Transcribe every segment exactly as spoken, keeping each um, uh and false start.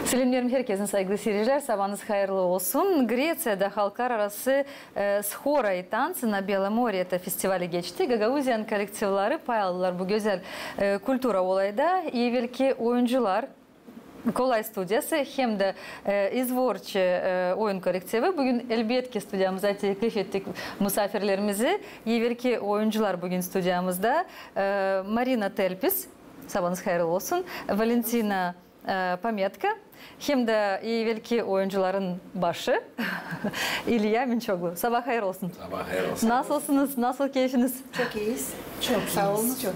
Selämneerim herkezi, saygılı siircilär, sabaanız hayırlı olsun. Greţiyada halklararası e, Shora i tanţi na Belomoryeda festivali geçti. Gagauziyanın kollektivleri pay aldılar bu gözäl e, kultura olayda. Evelki oyuncular, Kolay studiyası hem dä e, İzvorçi e, oyun kollektivi büün elbetki studiyamıza teklif ettik musaafirlerimizi. Evelki oyuncular büün studiyamızda. E, Marina Telpis, sabaanız hayırlı olsun. Valentina e, Pametka hem dä evelki oyuncuların başı İlya Minçoglu. Sabaa hayır olsun. Sabaa hayır olsun. Nasılsınız? Nasıl keyfiniz? Çok iiyiz. Çok saa olunuz. Çok.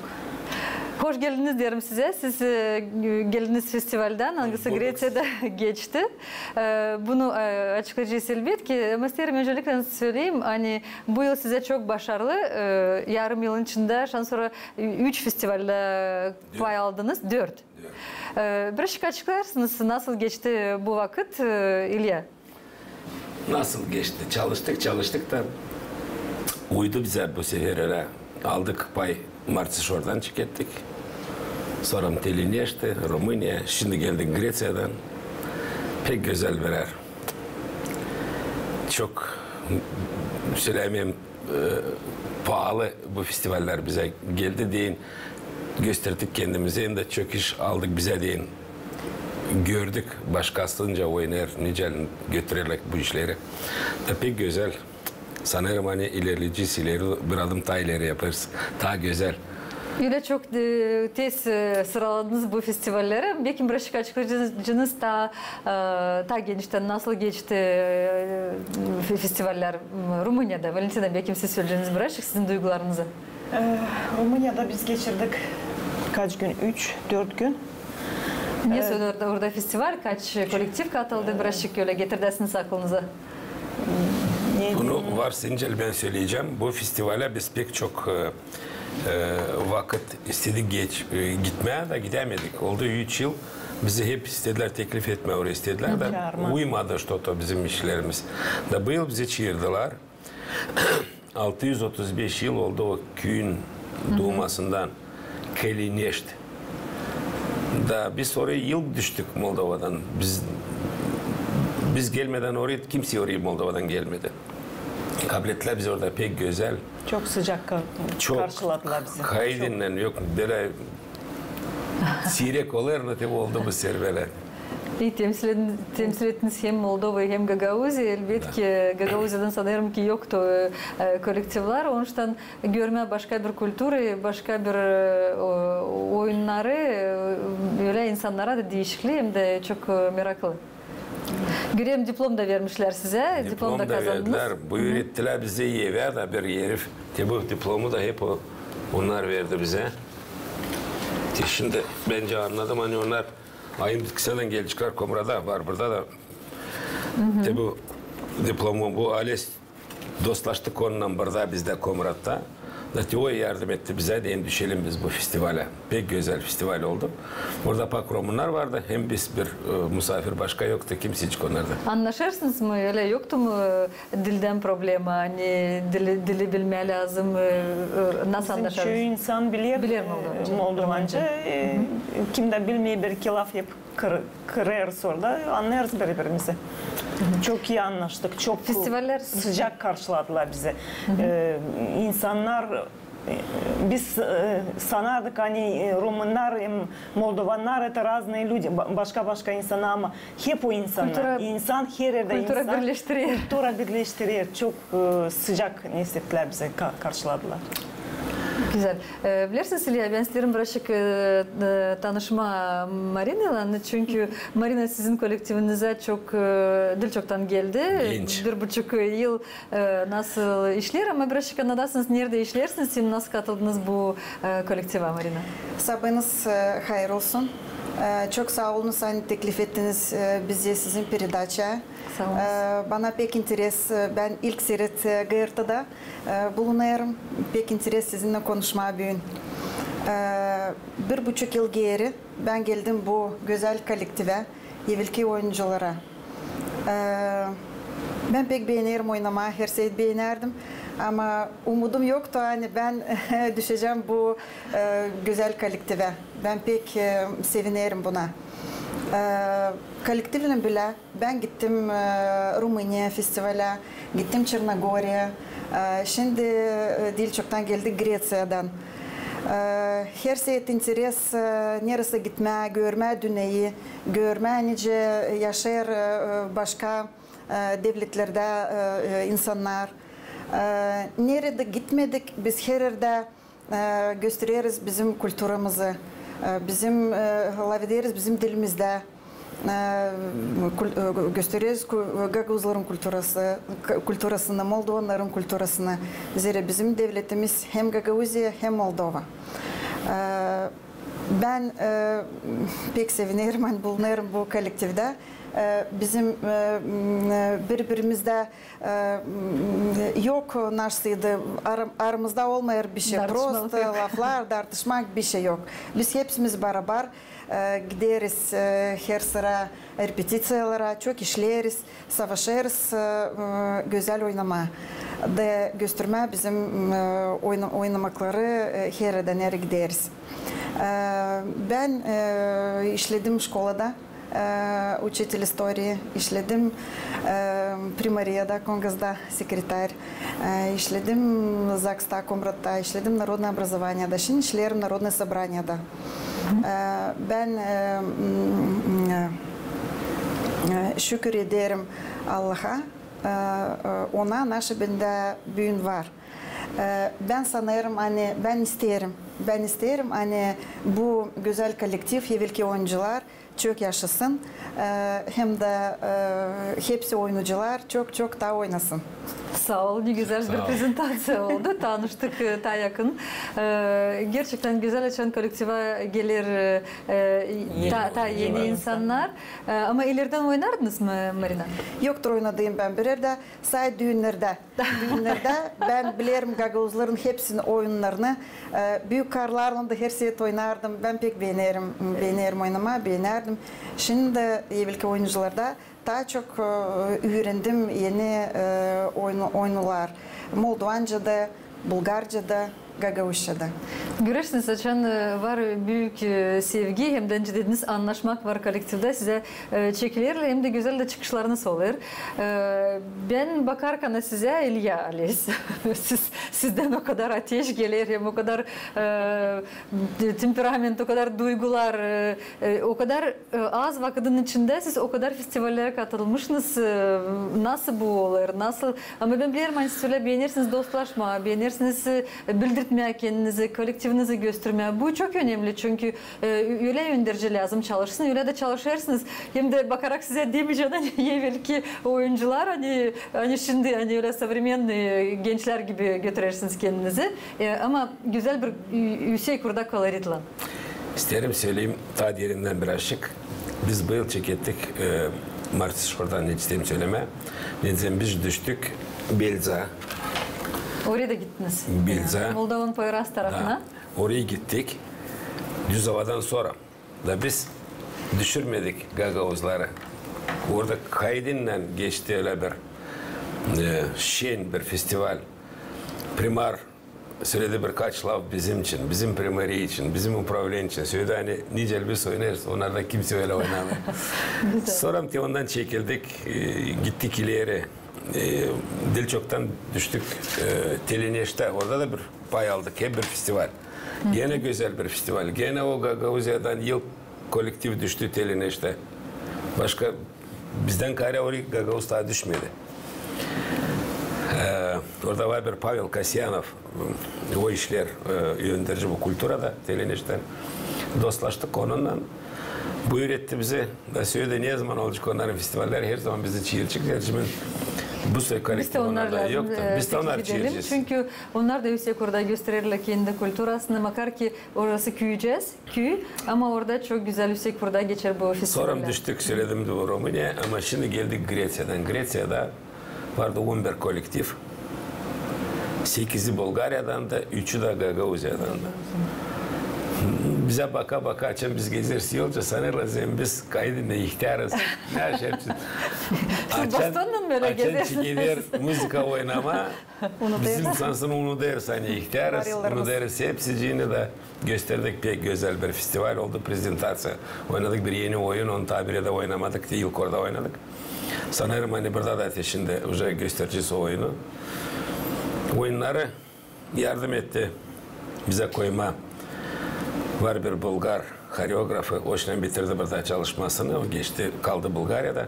Hoş geldiniz deerim sizä. Siz e, geldiniz festivaldän, angısı Greţiyada geçti. E, bunu e, açıklayacez elbetki. Ama isteerim öncelikle söleyim, ani bu yıl sizä çok başarılı, e, yarım yılın içindä şansora üç festivalda pay aldınız, dört. E, birazcık açıklarsınız, nasıl geçti bu vakıt, e, İlya? Nasıl geçti? Çalıştık, çalıştık da uydu bizä bu sefer ölä. Aldık pay, Marţi Şoradan çıkettik. Sora Telineşti, Rumıniya, şindi geldik Greţiyadan. Pek gözäl bir er. Çok, sölemeyim, e, paalı bu festivallär bizä geldi deyni gösterdik kendimizi, hem dä çok iş aldık bizä deyni gördük. Başka aslında oynar, nicä götürerlär bu işleri. Da pek gözäl. Sanêrım, ani ilerleyecez, ileri bir adım taa ileri yaparız. Taa gözäl. Ölä çok e, tez e, sıraladınız bu festivalleri. Bekim birazcık açıklayacez taa, e, taa geniştän, nasıl geçti e, fe- festivallär m, Rumıniyada? Valentina, bekim siz söleyeceniz birazcık sizin duygularınızı. E, Rumıniyada biz geçirdik kaç gün? Üç, dört gün. Ne söleer orada, orada festival, kaç kollektiv katıldı, birazcık ölä getirdäsiniz aklınıza. Bunu varsınca bän söleyecäm. Bu festivalä biz pek çok e, e, vakıt istedik geç, e, gitmää da gidämedik. Oldu üç yıl, bizi hep istedilär, teklif etmää oraya istedilär da uymadı şto-to bizim işlerimiz. Da bu yıl bizi çaardılar. Altı üz otuz beş yıl oldu o küüyün duumasından, Kelineşt. Da biz oraya ilk düştük Moldovadan. Biz, biz gelmedän oraya kimsey oraya Moldovadan gelmedi. Kablettilär bizi orada pek gözäl. Çok sıcak ka- karşıladılar bizi. Çok. Kaydınnan yok, bölä siirek olêr, da te oldu bu sefer bölä. İi temsil ettiniz hem Moldovayı, hem Gagauziyayı. Elbetki, Gagauziyadan sanêrım ki yoktu e, e, kollektivlär. Onuştan görmää başka bir kulturayı, başka bir e, o- oyunnarı, e, ölä insannara da diişiklik hem dä çok e, meraklı. Görerim, diplom da vermişlär sizä. Diplom da kazandınız. Diplom da verdilär. Bu üürettilär bizi evä da bir herif. Te bu diplomu da hep o- onnar verdi bizä. Te şindi bän dä annadım, ani onnar ayın bitkisindän gelecklär Komrada, var burada da. Te bu diplomu, bu Ales dostlaştık onunnan burada, bizdä Komratta. Da te o yardım etti bizä, deyni düşelim biz bu festivalä. Pek gözäl festival oldu. Burada pak rumunnar vardı, hem biz bir e, musaafir, başka yoktu, kimsecik onnarda. Annaşêrsınız mı, ölä yoktu mu e, dildän problema, ani dili, dili bilmää lääzım, e, e, nasıl annaşêrsınız? Bizim çoyu insan biler, biler e, moldovanca. Moldovanca. E, kim dä bilmeer, bir iki laf hep kır- kırêrız orada, annêêrız biri-birimizi. Çok ii annaştık, çok sıcak karşıladılar bizi. E, insannar, e, biz e, sanardık, ani e, rumunnar hem moldovannar это разные люди, ba- başka-başka insannar, ama hep o insannar. Kultura, insan, her erdä kultura insan. Birleştirer. Kultura birleştirer. Çok e, sıcak ne hissettilär bizi, ka- karşıladılar. Gözäl. E, bilersiniz, İlya, bän isteerim birazcık e, e, tanışmaa Marinaylan, çünkü Marina sizin kollektivinizä çok e, diil çoktan geldi. Genç. Bir buçuk yıl e, nasıl işleer, ama birazcık annadasınız, neredä işleersiniz hem nasıl katıldınız bu e, kollektivä, Marina? Sabaanız e, hayır olsun. E, çok saa olunuz, ani teklif ettiniz e, bizä sizin peredaça. Saa olunuz. E, bana pek interes, e, bän ilk seret e, GRTda e, bulunêrım. Pek interes sizinnän konuşmaa büün. E, bir buçuk yıl geeri bän geldim bu gözäl kollektivä, evelki oyunculara. E, bän pek beenerim oynamaa, herseet beenärdim. Ama umudum yoktu, ani bän düşecäm bu e, gözäl kollektivä. Bän pek e, sevinerim buna. E, kollektivlän bilä bän gittim, e, Rumıniya festivalä, gittim Çernogoriya. E, şindi, e, diil çoktan geldik Gresiyadan. E, hersi et interes, e, neresä gitmää, görmää dünneyi, görmää nicä yaşêêr, e, e, başka, e, devletlerdä, e, e, insannar. E, neredä gitmedik, biz her erdä e, göstereriz bizim kulturamızı, e, bizim, e, lafederiz bizim dilimizdä, e, kul-, e, göstereriz ku-, gagauzların kulturası, k-, kulturasını, moldovannarın kulturasını. Zerä bizim devletimiz hem Gagauziya, hem Moldova. E, bän, e, pek sevinerim, ani bulunêrım bu kollektivdä. E, bizim, e, m, e, biri-birimizdä E, yok, naşsıydı, ar-, aramızda olmêêr bişey, prosto laflar, dartışmak, bişey yok. Biz hepsimiz barabar, e, gideriz, e, her sıra repetiţiyalara, çok işleeriz, savaşêrız, e, e, gözäl oynamaa da göstermää bizim, e, oyna-, oynamakları, e, her erdä, neredä gideriz. E, bän, e, işledim şkolada, e, uçitel istoriya, işledim, e, primariyada, Kongazda sekretar, e, işledim Zagsta, Komratta, işledim narodnaya obrazovaniyada, şindi işleerim narodnaya sobraniyada. E, bän, e, m, e, e, şükür ederim Allaha, e, e, ona, naşey bendä büün var. E, bän sanêrım, ani bän isteerim, bän isteerim, ani bu gözäl kollektiv, evelki oyuncılar, çok yaşasın, e, hem dä, e, hepsi oyuncılar çok-çok taa oynasın. Saa olun, ne gözäl bir prezentaţiya oldu. Tanıştık, e, taa yakın. E, gerçektän gözäl, açan kollektiva geler, e, e, taa, taa eni insannar. E, ama ileridän oynardınız mı, Marina? Yoktur oynadıım bän bir erdä, sade düünnerdä. Düünnerdä bän bilerim gagauzların hepsinin oyunnarını. E, büük karılarlan da hersi et oynardım. Bän pek beenerim, beenerim oynamaa, beenärdim. Şindi evelki oyuncılarda taa çok, e, üürendim eni, e, oyunu-, oyunular. Moldovanca da, bulgarca da, gagauzça da. Görersiniz, açan, e, var büük, e, sevgi, hem dä, nicä dediniz, annaşmak var kollektivdä, sizä e, çekilerlär, hem dä gözäl dä çıkışlarınız olêr. E, bän bakarkan sizä, İlya Aleys, siz, sizdän o kadar ateş geler, hem o kadar, e, temperament, o kadar duygular, e, e, o kadar, e, az vakıdın içindä siz o kadar festivallerä katılmışsınız, e, nasıl bu olêr, nasıl? Ama bän bilerim, ani siz ölä beenersiniz dostlaşmaa, beenersiniz, e, bildirtmää kendinizi, kollektivinizi göstermää. Bu çok önemli, çünkü E, ölä önderci lääzım çalışsın, ölä dä çalışêrsınız. Hem dä bakarak sizä demeycäm, ani evelki oyuncılar, ani, ani şindi, ani ölä современный, e, gençlär gibi götürersiniz kendinizi. E, ama gözäl bir ü-, üüsek burada koloritlan. İsteerim söleyim taa derindän birazcık. Biz bu yıl çekettik, e, Martı Şordan, ne isteerim sölemää. Neçin biz düştük Belzaa. Oraya da gittiniz. Belzaa. Moldovanın poyraz tarafına. Da. Oraya gittik. Düz ovadan sora. Da biz düşürmedik gagauzları. Orada kaydınnan geçti ölä bir, e, şen bir festival. Primar söledi birkaç laf bizim için, bizim primariya için, bizim upravleniya için. Söledi, ani nicä biz oynêêrız, onnarda kimsey ölä oynamêêr. Sora te ondan çekildik, e, gittik ileri. E, diil çoktan düştük, e, Teleneştä. Orada da bir pay aldık, hep bir festival. Genä gözäl bir festival. Genä o Gagauziyadan ilk kollektiv düştü Teleneştä. Başka bizdän kaarä oraya gagauz taa düşmedi. E, orada var bir Pavel Kasyanov, o işleer, e, önderci bu kulturada, Teleneştän. Dostlaştık onunnan. Bu üüretti bizi. Da söledi, ne zaman olacek onnarın festivalleri, her zaman bizi çeerecek. Dedim, bu sefer kollektiv onnarda yoktu. Biz dä onnarı çeerecez. Çünkü onnar da üüsek orada göstererlär kendi kulturasını, makar ki orası küücääz, küü, ama orada çok gözäl üüsek orada geçer bu festivaller. Sora düştük, söledim dä, Rumıniya, ama şindi geldik Gresiyadan. Gresiyada vardı on bir kollektiv. Sekizi Bulgariyadan da, üçü dä Gagauziyadan da. Bizä baka-baka, açan biz gezeriz yolca, sanêrlar, zerä biz kaydınnan ihtärız. Ne şey yapsın? Siz bastonnan bölä gezersiniz. Açan çıkêr muzıka oynamaa, bizim sansın unudêrız, ani ihtärız, unudêrız hepsicini da. Gösterdik, pek gözäl bir festival oldu, prezentaţiya. Oynadık bir eni oyun, onu taa bir erdä oynamadık, ilk orada oynadık. Sanêrım, ani burada da te şindi uje gösterecez o oyunu. Oyunnarı yardım etti bizä koymaa. Var bir bulgar horeografı, oşnan bitirdi burada çalışmasını, o geçti, kaldı Bulgariyada.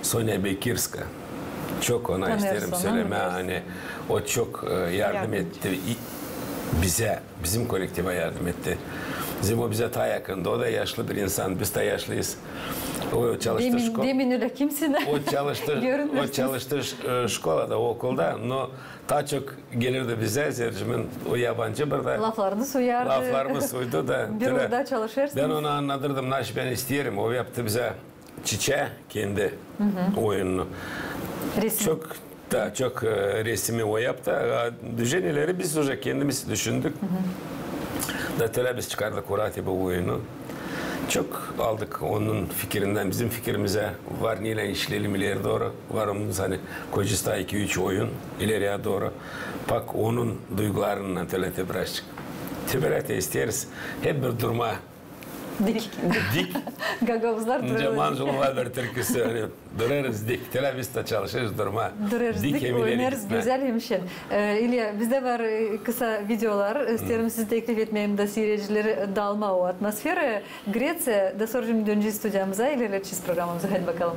Sonya Bekirska. Çok ona isteerim sölemää, ani o çok, e, yardım etti. İ-, bizä, bizim kolektivä yardım etti. Bizim o bizä taa yakındı. O da yaşlı bir insan, biz taa yaşlıyız. O çalıştı şko-, demin ölä kimsey o çalıştı, o çalıştı ş-, e, şkolada, okulda, no taa çok gelirdi bizä, zerä o yabancı burada. Laflarını soyardı. Laflarımı soydu da. Bir orada çalışêrsınız. Bän ona annadırdım, naşı bän isteerim. O yaptı bizä çiçää kendi oyununu. Resim. Çok, da çok, e, resimi o yaptı. A düzenleri biz uje kendimiz düşündük. Da tölä biz çıkardık orada bu oyunu. Çok aldık onun fikirindän. Bizim fikirimizä var neylän işleyelim ileri dooru. Var onun, ani koyacez taa iki-üç oyun ileriye dooru. Bak, onun duygularınnan tölä te birazcık. Te bölä te isteeriz hep bir durmaa. Dik. Dik. Gagauzlar durêr. Nicä Manzulun var bir türküsü, ani durêrız dik. Tölä biz dä çalışêrız durmaa. Durêrız dik, hem ileri gitmää. Oynêrız gözäl hem şen. E, İlya, bizdä var, e, kısa videolar. İsteerim sizi teklif etmää hem dä siirecileri daalmaa o atmosferaya. Greţiya, da sora dönecez studiyamıza, ilerledecez programamızı. Haydi bakalım.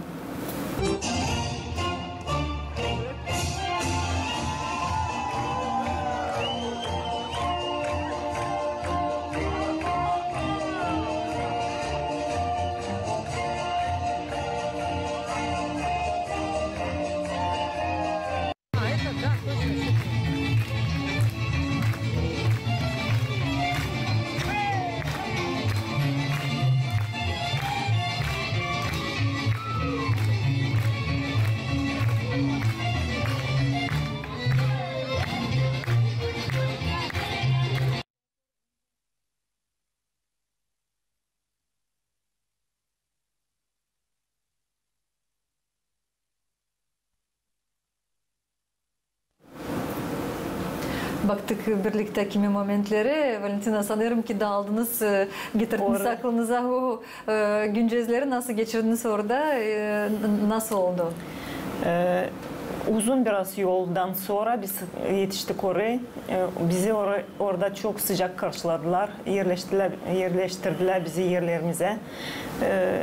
Baktık birliktä kimi momentleri. Valentina, sanêrım ki daaldınız, e, getirdiniz aklınıza o, e, güncezleri, nasıl geçirdiniz orada, e, n-, nasıl oldu? E, uzun biraz yoldan sora biz etiştik oraya. E, bizi ora-, orada çok sıcak karşıladılar, yerleştirdilär, yerleştirdilär bizi yerlerimizä. E,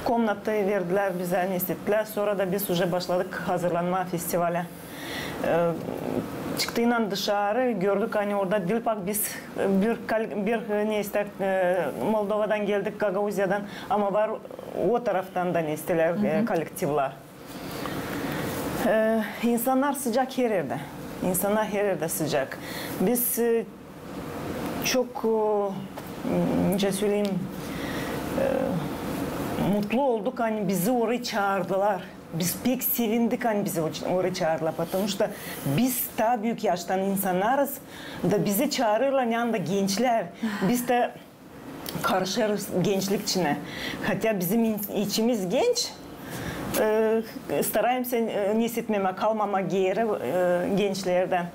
komnata verdilär bizä, ne istedilär. Sora da biz uje başladık hazırlanmaa festivalä. E, çıktıynan dışarı, gördük, ani orada diil pak biz, e, bir kol-, bir, e, ne istää, e, Moldovadan geldik, Gagauziyadan, ama var o taraftan da ne istelär, e, kolektivlär. E, insannar sıcak her erdä. İnsannar her erdä sıcak. Biz, e, çok, e, nicä söleyim, e, mutlu olduk, ani bizi oraya çaardılar. Biz pek sevindik, ani bizi o-, oraya çaardılar, потому что biz taa büük yaştan insannarız, da bizi çaarêrlar, ani anda gençlär. Biz dä karışêrız gençlik içinä. Хотя bizim in-, içimiz genç, e, стараемся, e, ne hissetmemää, kalmamaa geeri, e, gençlerdän.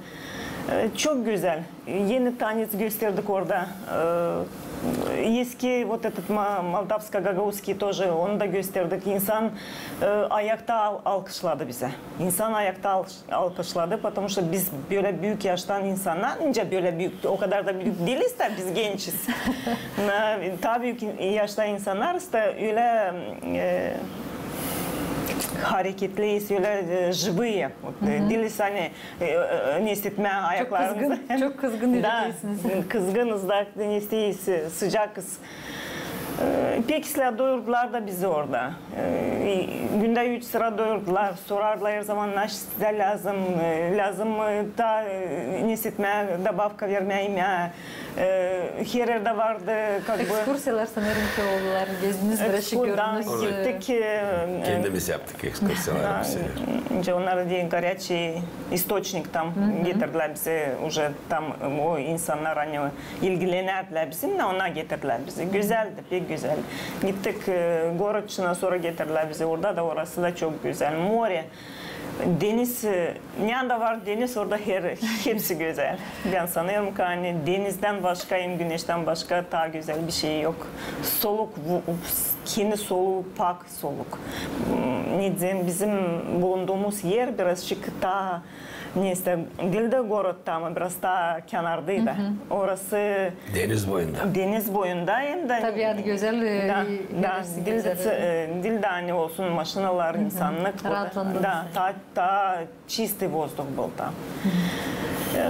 E, çok gözäl. Eni tanets gösterdik orada. E, eski вот этот мо-, молдавско-гагаузский тоже, onu da gösterdik. İnsan, e, ayakta al-, alkışladı bizä. İnsan ayakta al-, alkışladı, потому что biz bölä büük yaştan insannar, nicä bölä büük, o kadar da büük diiliz da biz gençiz. Na, taa büük in-, yaştan insannarız da ölä, e, hareketliyiz, ölä, e, живые. Вот, e, diiliz, ani, e, e, ne hissetmää ayaklarımızı. Çok kızgın, çok kızgın. Da, kızgınız da, ne isteyiz, e, sıcakız. E, Pek islää doyurdular da bizi orada. E, gündä üç sıra doyurdular. Sorardılar her zaman, ne sizä lääzım, e, lääzım mı taa, e, ne etmää, добавка vermää, imää. E, her erdä vardı, как бы. Ekskursiyalar, sanêrım ki, oldular. Gezdiniz, birazcık gördünüz. Gittik. Kendimiz yaptık ekskursiyaları. Nicä onnar deyni горячий источник, tam getirdilär bizi, уже tam o insannar, ani ilgilenärdilär bizimnän, onnar getirdilär bizi. Gözäldi, pek gözäl. Gittik, e, город içinä, sora getirdilär bizi orada da, orası da çok gözäl. More, deniz, e, neredä var deniz, orada her, hepsi gözäl. Bän sanêrım ki, ani denizdän başka, hem güneştän başka taa gözäl bir şey yok. Soluk, bu, kendi soluuk, pak soluk. M, ne deyim, bizim bulunduumuz er birazçık taa, neysä, diil dä gorodda, ama biraz taa kenardaydı. Orası deniz boyunda. Deniz boyunda hem dä tabiat gözäl, e, da, da, diil dä, e, diil dä ani olsun maşinalar, insannık. Raatlandınız. Da, taa, taa чистый воздух был там. E,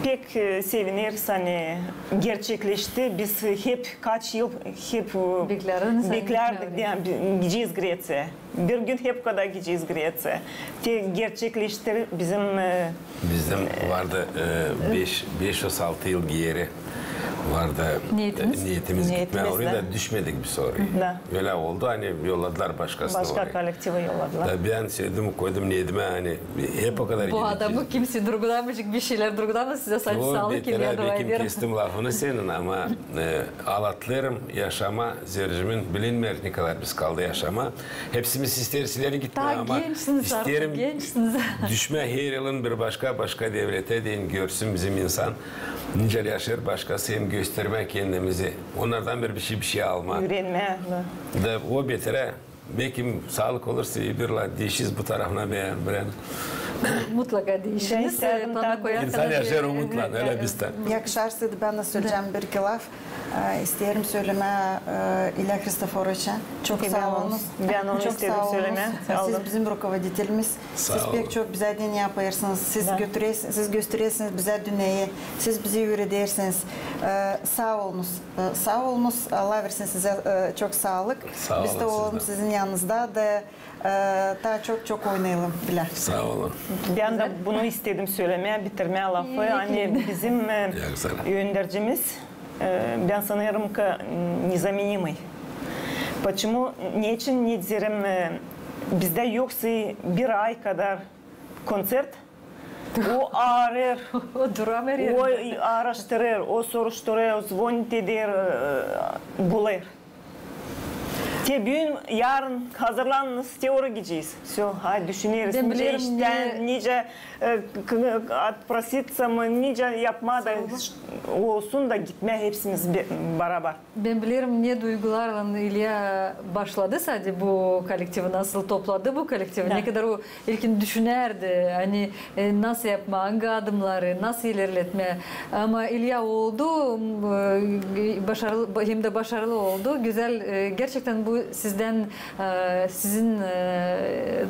pek, e, sevineriz, ani gerçekleşti. Biz hep kaç yıl hep, e, beklärdik, deyni, gidecez Greţiya. Bir gün hep kadar gidecez Greţiya. Te gerçekleşti bizim, e, bizim vardı, e, beş, beş-altı yıl geeri vardı, e, niyetimiz gitmää oraya da düşmedik biz oraya. Da. Ölä oldu, ani yolladılar başkasını oraya. Başka kolektivi yolladılar. Da bän sevdim, koydum niyetimä, ani hep o kadar gidecez. Bu adamı kimsey durgudamêêrcek, bir şeylär durgudamêêr, sizä sadä saalık, İlya, dua ederim. Kestim lafını senin, ama, e, alatlêêrım yaşamaa, zerä bilinmeer, ne kadar biz kaldı yaşamaa. Hepsimiz isteeriz ileri gitmää, ama isteerim düşmää her yılın bir başka, başka devletä deyni, görsün bizim insan nicä yaşêêr başkası, hem göstermää kendimizi. Onnardan bir, bir şey, bir şey almaa. Üürenmää. Da o beterä, beki saalık olursa, bir laf diişeriz bu tarafına, bän, bän. Mutlaka diişiniz. İnsan yaşêêr umutlan, ölä biz dä. Yakışarsaydı, bän dä söleyecäm bir-iki laf. E, isteerim sölemää, e, İlya Hristoforoviçä. Çok saa olunuz. Bän onu istedim sölemää. Siz bizim rukovoditelimiz. Siz pek çok bizä deyni yapêrsınız. Siz götürersiniz, siz gösterersiniz bizä dünneyi. Siz bizi üüredersiniz. E, saa olunuz. E, saa olunuz. Allah versin sizä, e, çok saalık. Biz dä olalım sizin yanınızda da, e, taa çok-çok oynayalım bilä. Saa olun. Bän dä bunu istedim sölemää, bitirmää lafı. Ani bizim, e, öndercimiz, e, bän sanêrım ki, незаменимый. Почему? Neçin, ne deerim, e, bizdä yoksa bir ay kadar koncert, o arêêr, o aaraştırêr, o soruşturêr, o zvonit eder, e, bulêr. Te büün, yarın hazırlanınız, te oraya gidecez. Всё, haydi düşüneriz, nicä iştän, nicä, e, отпроситься mı, nicä yapmaa da olsun da gitmää hepsimiz barabar. Bän bilerim, ne duygularlan İlya başladı sade bu kolektivi, nasıl topladı bu kolektivi, ne kadar o ilkin düşünärdi, ani, e, nasıl yapmaa, angı adımnarı, nasıl ilerletmää. Ama İlya oldu, m, e, başarılı, hem dä başarılı oldu. Gözäl, e, gerçektän bu sizdän, e, sizin, e,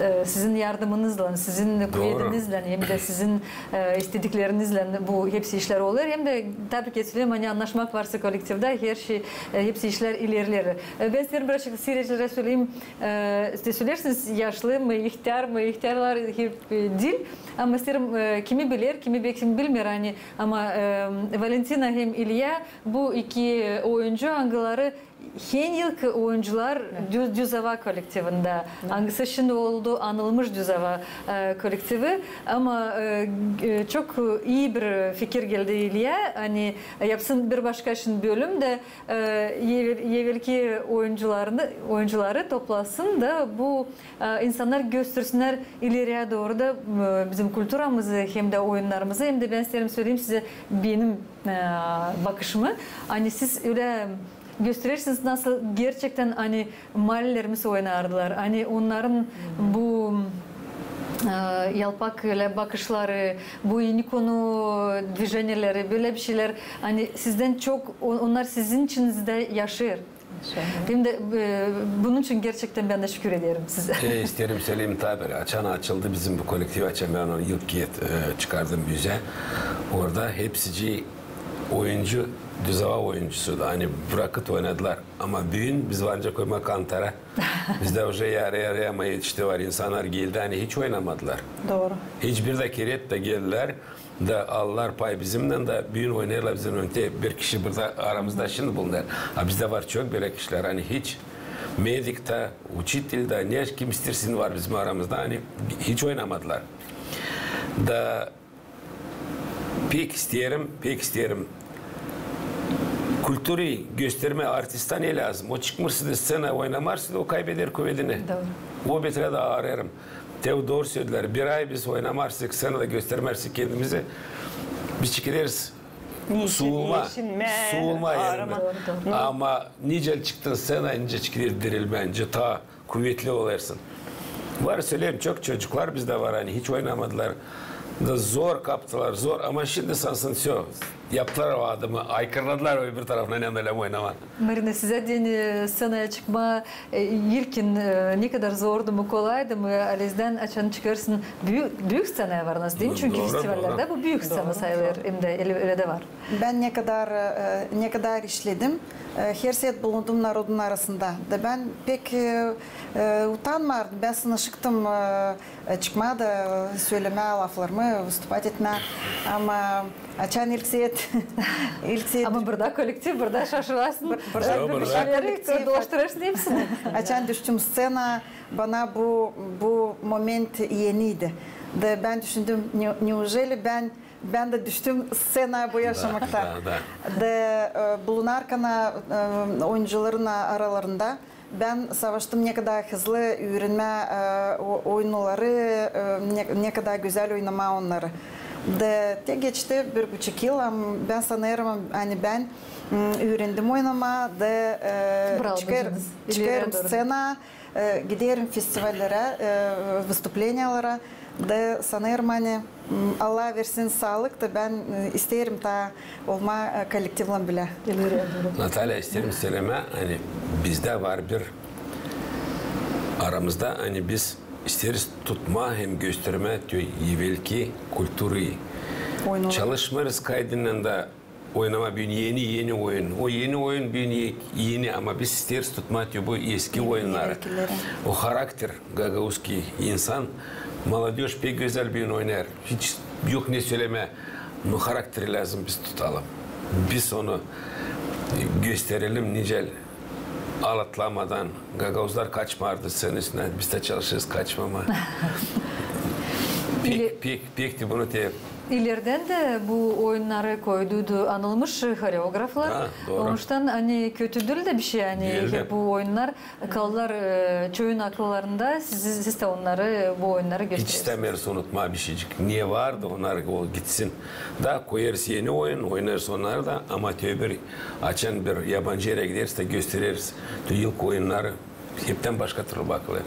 e, sizin yardımınızlan, sizin kuvediniznän, hem dä sizin, e, isteediklerininzlän bu hepsi işlär olêr. Hem dä, tabii ki, sölemää, ani annaşmak varsa kolektivdä, her şey, e, hepsi işlär ilerleer. E, bän isteerim birazcık seyircilerä söleyim, e, siz dä söleersiniz, yaşlı mı, ihtär mı, ihtärlar hep, e, diil. Ama isteerim, e, kimi biler, kimi beki bilmeer, ani, ama, e, Valentina hem İlya, bu iki oyuncu, angıları henyılkı oyuncular Düz, Düz Ava kolektivindä. Angısı şindi oldu anılmış Düz Ava, e, kolektivi. Ama, e, e, çok ii bir fikir geldi İlya, ani yapsın bir başka şindi bölüm dä, e, evel-, evelki oyuncularını, oyuncuları toplasın da bu, e, insannar göstersinnär ileriye dooru da, e, bizim kulturamızı hem dä oyunnarımızı, hem dä bän isteerim söleyim sizä benim, e, bakışımı. Ani siz ölä gösterersiniz, nasıl gerçektän, ani maalelerimiz oynardılar, ani onnarın bu, e, yalpak ölä bakışları, bu inikonu dvijeniyeleri, bölä bir şeylär, ani sizdän çok, on-, onnar sizin içinizdä yaşêêr. Hem dä, e, bunun için gerçektän bän dä şükür ederim sizä. E, isteerim söleyim, tabii, açan açıldı bizim bu kolektiv, açan bän onu ilk ket, e, çıkardım üzä. Orada hepsicii oyuncu düz ava oyuncusuydu. Ani brakıt oynadılar. Ama büün biz varınca koyma kantara. Bizdä uje yarı-yarıya ama etişti var. İnsannar geldi, ani hiç oynamadılar. Dooru. Hiç bir dä keret dä geldilär da aldılar pay bizimnän da büün oynêêrlar bizimnän. Te bir kişi burada aramızda şindi bulunêr. A bizdä var çok bölä kişilär, ani hiç medik ta, uçitel ta, ne kim isteersin var bizim aramızda, ani hiç oynamadılar. Da pek isteerim, pek isteerim. Kulturayı göstermää artista ne lääzım. O çıkmêêrsın sţenaya, oynamêêrsın, o kaybeder kuvedini. Dooru. O beträ dä aarêêrım. Te dooru söledilär. Bir ay biz oynamêêrsın sţenada, göstermêêrsın kendimizi. Biz çıkêrız suulma, suulma. Dooru, dooru. Ama nicä çıktın sţenaya, nicä çıkêr dirilmää, nicä taa kuvetli olêrsın. Var, söleerim, çok çocuklar bizdä var, ani hiç oynamadılar. Da zor kaptılar, zor. Ama şindi sansın, всё, yaptılar o adımı, aykırladılar öbür tarafına, ne lääzım oynamaa. Marina, sizä deyni, e, sţenaya çıkmaa, e, ilkin, e, ne kadar zordu mu, kolaydı mı? Halizdän, açan çıkêrsın büü-, büük sţenaya varınız, diil mi? Çünkü festivallerdä bu büük sţena sayılêr, hem dä ölä dä var. Bän ne kadar, e, ne kadar işledim, e, herseet bulundum narodun arasında. Da bän pek, e, e, utanmardım. Bän sınaşıktım, e, e, çıkmaa da, e, sölemää laflarımı, выступать etmää. Ama açan ilk seet, ilk seet... Ama burada kollektiv, burada şaşırasın. Burada bir şeyleri dolaştırêrsın hepsini. Açan düştüm sţenaya, bana bu, bu moment eniydi. Da bän düşündüm, ne-, неужели bän Bän dä düştüm sţenaya bu yaşamakta. Da, da, da. Da, e, bulunarkan, e, oyuncuların aralarında bän savaştım ne kadar hızlı üürenmää, e, o-, oyunları, e, ne, ne kadar gözäl oynamaa onnarı. Da te geçti bir buçuk yıl, am, bän sanêrım, ani bän, m, üürendim oynamaa da, e, çıkêr-, çıkêrım sţenaya, e, giderim festivallerä, e, выступленияларa da sanêrım, ani, m, Allah versin saalık da bän, e, isteerim taa olmaa, e, kollektivlän bilä. Natalya, isteerim sölemää, ani bizdä var bir aramızda, ani biz isteeriz tutmaa hem göstermää tü evelki kulturayı. Çalışmêêrız kaydınnän da oynamaa büün eni, eni oyun. O eni oyun büün e-, eni, ama biz isteeriz tutmaa tü bu eski oyunnarı. O harakter gagauzskiy insan, молодёжь pek gözäl büün oynêêr. Hiç yok ne sölemää. No harakteri lääzım biz tutalım. Biz onu gösterelim nicä alatlamadan. Gagauzlar kaçmardı sţena üstündä, biz dä çalışêrız kaçmamaa. Pek, pek, pek te bunu te İlerdän dä bu oyunnarı koyduydu anılmış horeograflar. Ha, dooru. Onuştan, ani, kötü diil dä bişey, ani, bu oyunnar kaldılar, e, çoyun akıllarında, siz, siz dä onnarı, bu oyunnarı gösterersiniz. Hiç istämeeriz unutmaa bişeycik. Ne vardı, onnar o gitsin. Da koyêrız eni oyun, oynêêrız onnarı da, ama te bir, açan bir yabancı erä gideriz dä göstereriz. Te ilk oyunnarı heptän başka türlü bakılêr.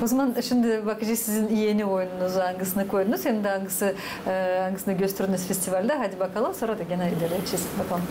O zaman şindi bakacez sizin eni oyununuzu, angısını koydunuz, hem dä angısı, e, angısını gösterdiniz festivaldä. Hadi bakalım, sora da genä ilerleyecez. Bakalım.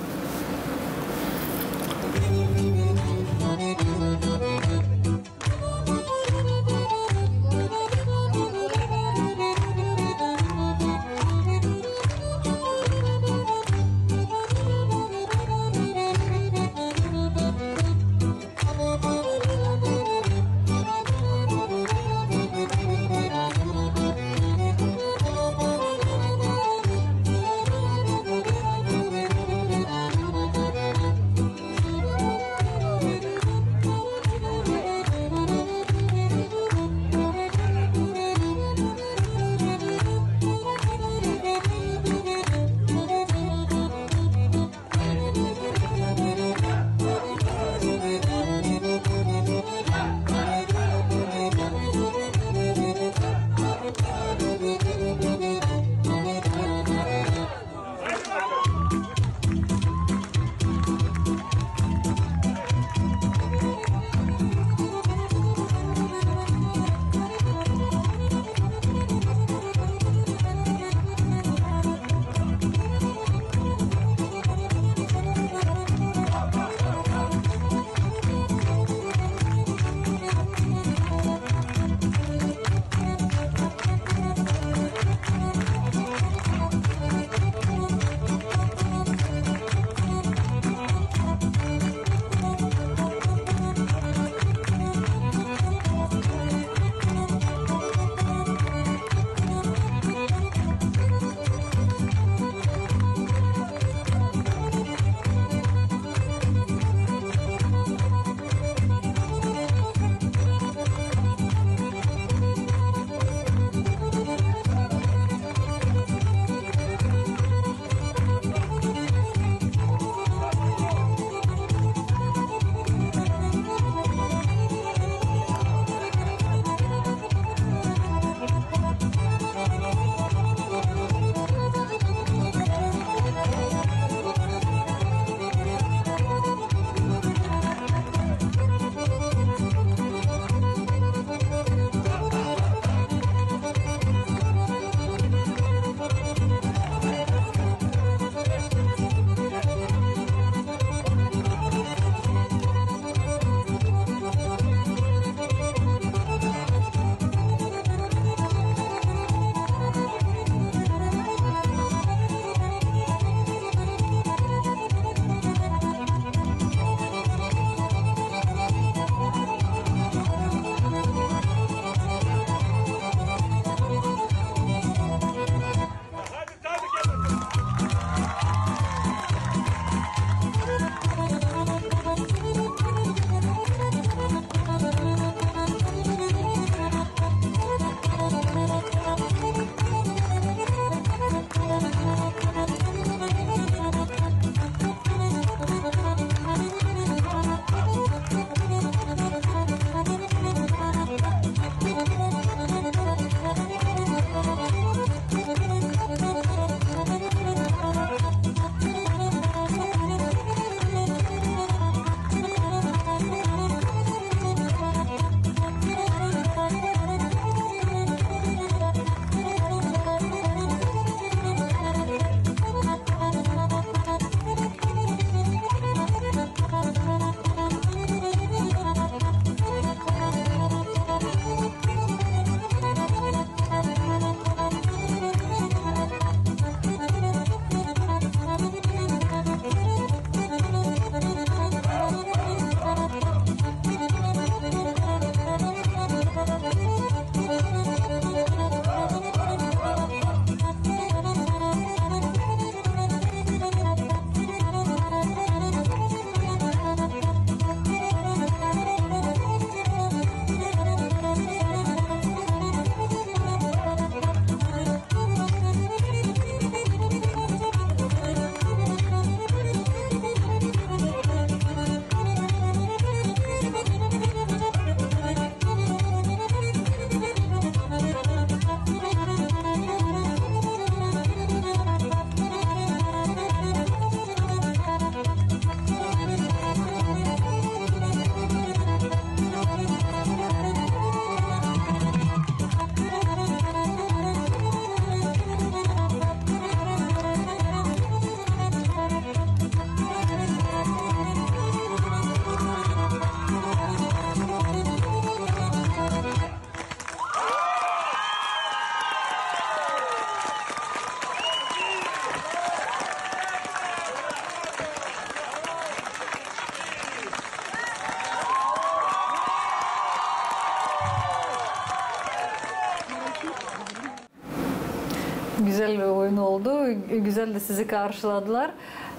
Güzel bir oyun oldu. Güzel de sizi karşıladılar.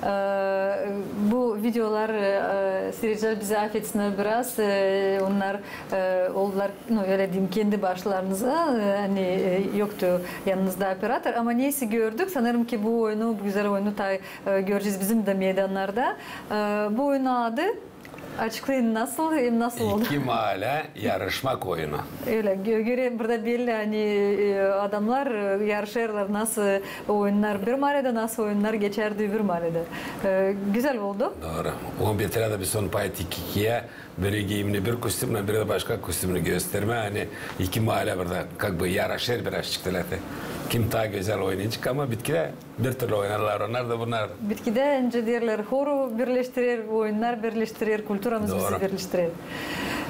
E, bu videolar, e, seyircilär bizi afetsinnär biraz. E, onnar, e, oldular, no, ölä deyim, kendi başlarınıza, e, ani, e, yoktu yanınızda operator. Ama neyse gördük. Sanêrım ki bu oyunu, bu güzel oyunu taa, e, görecez bizim dä meydanlarda. E, bu oyunun adı Açıklayın, nasıl hem nasıl oldu? İki maalä yarışmak oyunu. Ölä, gö-, göre burada belli, ani, e, adamnar, e, yarışêrlar, nasıl oyunnar bir maaläädä, nasıl oyunnar geçer öbür maaläädä. E, güzel oldu. Dooru. O beter dä biz onu payettik ikiyä. Biri giimni bir kostümnän, biri dä başka kostümnü göstermää. Ani iki maalä burada, как бы, yarışêr birazçık, ölä. Kim taa gözäl oynayacek, ama bitkidä bir türlü oynarlar onnar da, bunnar da. Bitkidä, nicä deerlär, horu birleştirer, oyunnar birleştirer, kulturamız bizi birleştirer.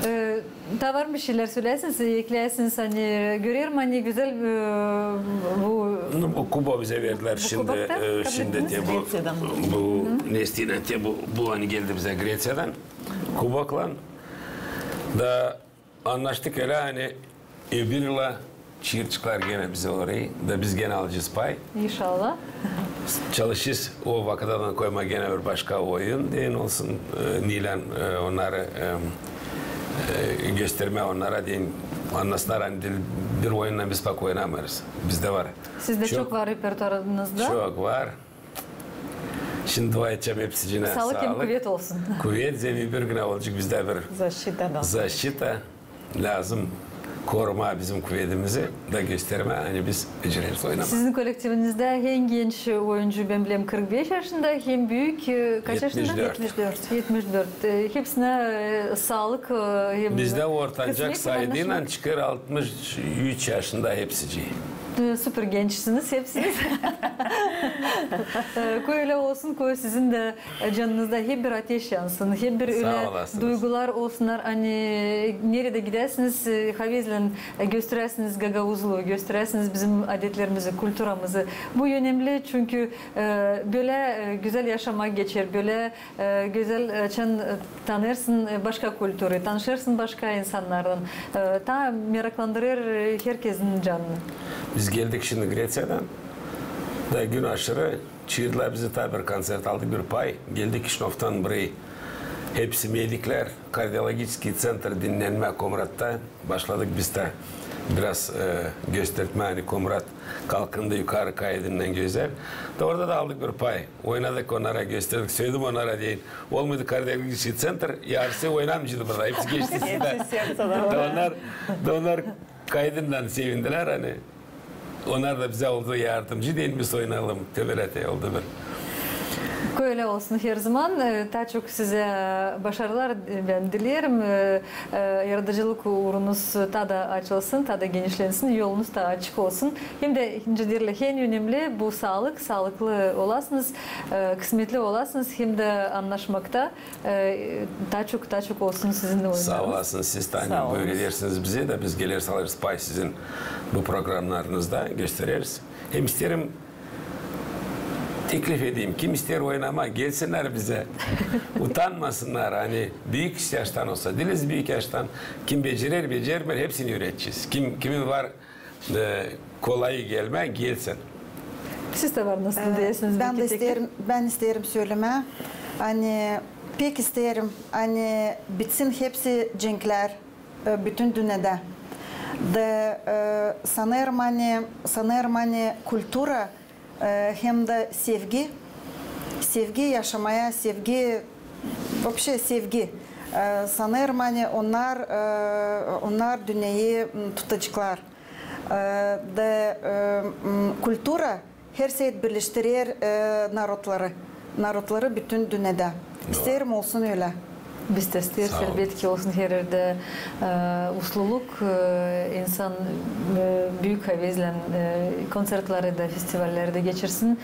E, taa var mı bir şeylär söläsiniz, ekleyäsiniz, ani görerim, ani güzel, e, bu... Ну, bu kubo bizä verdilär şindi, e, şindi te bu, bu nestinä te bu, bu ani geldi bizä Greţiyadan kuboklan. Da annaştık ölä, ani öbür yıla çaaraceklar genä bizi orayı, da biz genä alacez pay. İnşallah. Çalışêrız o vakıttan koymaa genä bir başka oyun, deyin, olsun, e, neylän, e, onnarı, e, e, göstermää onnara, deyin, annasınnar, ani diil bir oyunnan biz pak oynamêêrız. Bizdä var. Sizdä çok var repertuarınızda? Çok var. Şindi dua edecäm hepsicinä saalık hem kuvet olsun. Kuvet, hem öbür günä olacek bizdä bir zaşita. Lääzım korumaa bizim kuvedimizi da göstermää, ani biz becereriz oynamaa. Sizin kollektivinizdä en genç oyuncu, bän bilerim, kırk beş yaşında, hem büük, e, kaç yaşında? Etmiş dört. Etmiş dört. E, hepsinä, e, saalık, e, hem... Bizdä ortancak saydıynan çıkêr altmış üç yaşında hepsicii. E, super gençsiniz hepsiniz. E, koy ölä olsun, koy sizin dä, e, canınızda hep bir ateş yansın, hep bir ölä duygular olsunnar, ani neredä gidäsiniz, e, havezlän, e, gösteräsiniz gagauzluu, gösteräsiniz bizim adetlerimizi, kulturamızı. Bu önemli, çünkü, e, bölä, e, gözäl yaşamak geçer, bölä, e, gözäl, e, açan, e, tanêrsın, e, başka kulturayı, tanışêrsın başka insannarlan. E, taa meraklandırêr, e, herkezin canını. Biz geldik şindi Greţiyadan. Da gün aşırı çaardılar bizi, taa bir konţert aldık, bir pay. Geldik Kişinövdan burayı. Hepsi mediklär, kardiologiçeskiy ţentr dinnenmää Komratta. Başladık biz dä biraz, e, göstermää, ani Komrat kalkındı yukarı, kaydınnan gözäl. Da orada da aldık bir pay. Oynadık onnara, gösterdik. Söledim onnara, deyin, olmaydı kardiologiçeskiy ţentr, yarısı oynamayaceydı burada. Hepsi geçti sizä. Hepsi serţe. Da onnar, da onnar kaydınnan sevindilär, ani onnar da bizä oldu yardımcı, deyin, biz oynayalım. Te bölä te oldu bir. Koy ölä olsun herzaman. E, taa çok sizä başarılar, e, bän dileerim. E, e, yaradıcılık uurunuz taa da açılsın, taa da genişlensin, yolunuz taa açık olsun. Hem dä, nicä deerlär, en önemli bu saalık, saalıklı olasınız, e, kısmetli olasınız, hem dä annaşmakta, e, taa çok, taa çok olsun sizin oyunlarınız. Saa olasınız, siz dä ani buyurêrsınız bizä da biz geleriz, alêrız pay sizin bu programnarınızda, göstereriz. Hem isteerim teklif edeyim, kim isteer oynamaa, gelsinnär bizä. Utanmasınnar, ani büük yaştan olsa, diiliz büük yaştan, kim becerer, becermeer, hepsini üüredecez. Kim, kimin var, e, kolayı gelmää, gelsin. Siz dä var nasıl deyäsiniz, bän dä isteerim, bän isteerim sölemää, ani pek isteerim, ani bitsin hepsi cenklär, e, bütün dünnedä. Da, e, sanêrım, ani, sanêrım, ani kultura, e, hem dä sevgi, sevgi yaşamaya, sevgi, вообще sevgi. E, sanêrım, ani onnar, e, onnar dünneyi, m, tutaceklar. E, da, e, m, kultura her şey birleştirer, e, narodları. Narodları bütün dünnedä. İsteerim olsun ölä. Biz dä isteeriz, elbetki, olsun her erdä, e, usluluk, e, insan, e, büük havezlän, e, konţertleri da, festivallerdä geçirsin.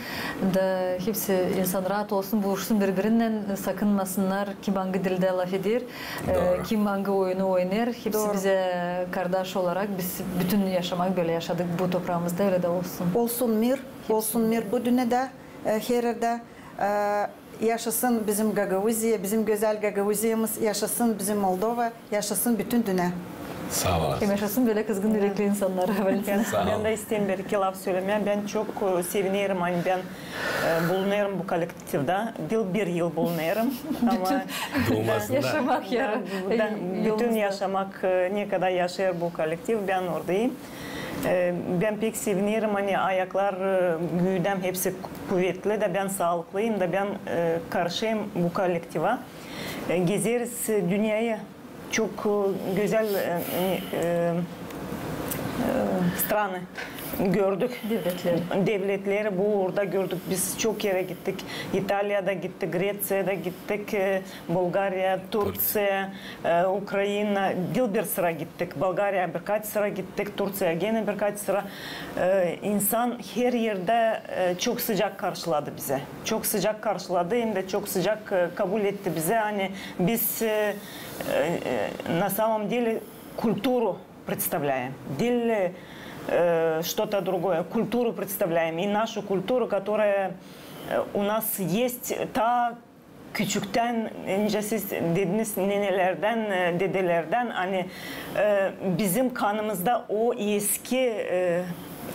Da hepsi insan raat olsun, buluşsun biri-birinnän, sakınmasınnar, kim angı dildä lafeder, e, kim angı oyunu oynêêr. Hepsi bizä kardaş olarak, biz bütün yaşamak bölä yaşadık bu topraamızda, ölä dä olsun. Olsun mir, olsun mir bu dünnedä, e, her erdä. E, yaşasın bizim Gagauziya, bizim gözäl Gagauziyamız, yaşasın bizim Moldova, yaşasın bütün dünnä. Saa olasın. Hem yaşasın bölä kızgın ürekli insannar, Valentina. Bän, bän dä isteerim bir-iki laf sölemää. Bän çok, e, sevinerim, ani bän, e, bulunêrım bu kolektivdä. Diil bir yıl bulunêrım, ama yaşamak yarı, bütün yaşamak, e, ne kadar yaşêêr bu kolektiv, bän oradayım. E, bän pek sevinerim, ani ayaklar, e, güüdäm hepsi kuvetli da bän saalıklıyım da bän, e, karşıyım bu kolektivä. E, gezeriz, e, dünneyä. Çok, e, gözäl, e, e, e, stranı gördük. Devletleri. Devletleri bu uurda gördük. Biz çok erä gittik. İtaliyada gittik, Greţiyada gittik, e, Bulgariya, Turţiya, e, Ukraina. Diil bir sıra gittik. Bulgariya birkaç sıra gittik, Turţiya genä birkaç sıra. E, insan her erdä, e, çok sıcak karşıladı bizi. Çok sıcak karşıladı, hem dä çok sıcak, e, kabul etti bizi. Ani biz, e, e, e, на самом деле культуру представляем. Diil, e, что-то другое. Культуру представляем. И нашу культуру, которая, e, у нас есть, ta küçüktän, nicä siz dediniz, nenelerdän, e, dedelerdän, ani, e, bizim kanımızda o eski, e,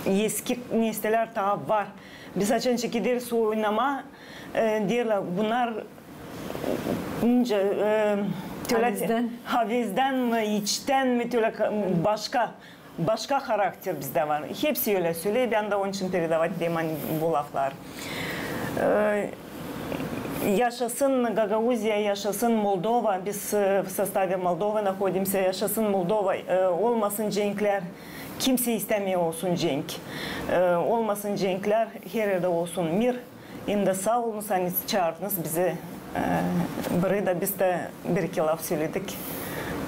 eski nesiller taa var. Biz açan çekileriz oynamaa, e, deerlär, bunnar nicä, e, tölä havezdän. Havezdän mi, içtän mi, tölä ka-, başka, başka harakter bizdä var. Hepsi ölä söleer, bän dä onun için передавать ederim, ani bu laflar. E, yaşasın Gagauziya, yaşasın Moldova, biz, e, в составе Молдовы находимся, yaşasın Moldova, e, olmasın cenklär, kimsey istämeer olsun cenk. E, olmasın cenklär, her erdä olsun mir. Hem dä saa olunuz, ani çaardınız bizi, e, buraya da biz dä bir-iki laf söledik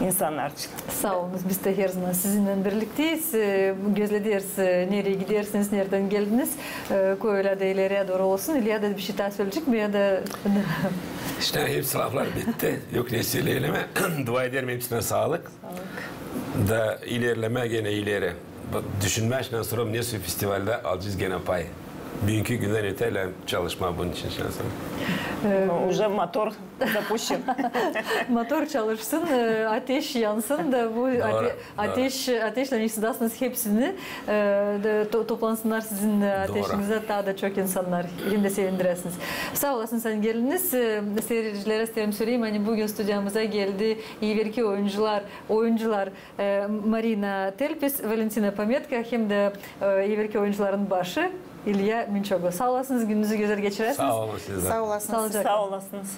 insannar için. Saa olunuz, biz dä her zaman sizinnän birlikteyiz. E, gözlederiz, e, nereyi gidersiniz, neredän geldiniz. E, koy ölä dä ileriyä dooru olsun. İlya da bir şey taa söleyecek mi ya da? İştä hepsi laflar bitti. Yok ne söleyelim. Dua ederim hepsinä saalık. Da ilerlemää genä ileri. Bak, düşünmää şindän sora, nesoy festivaldä alacez genä pay. Büünkü gündän öte lääzım çalışmaa bunun için şindän sora. E, уже мотор запущен. Motor çalışsın, e, ateş yansın da bu ateş, ateşlän işidäsiniz hepsini, e, da to-, toplansınnar sizin, e, ateşinizdä taa da çok insannar, hem dä sevindiräsiniz. Saa olasınız, ani geldiniz. E, siiredicilerä isteerim söleyim, ani büün studiyamıza geldi iiverki oyuncular, oyuncular, e, Marina Telpis, Valentina Pometka hem dä, e, iiverki oyuncuların başı İlya Minçoglu. Saa olasınız, gününüzü gözäl geçiräsiniz. Saa olun siz dä. Saa olasınız. Saalıcaklan. Saa olasınız.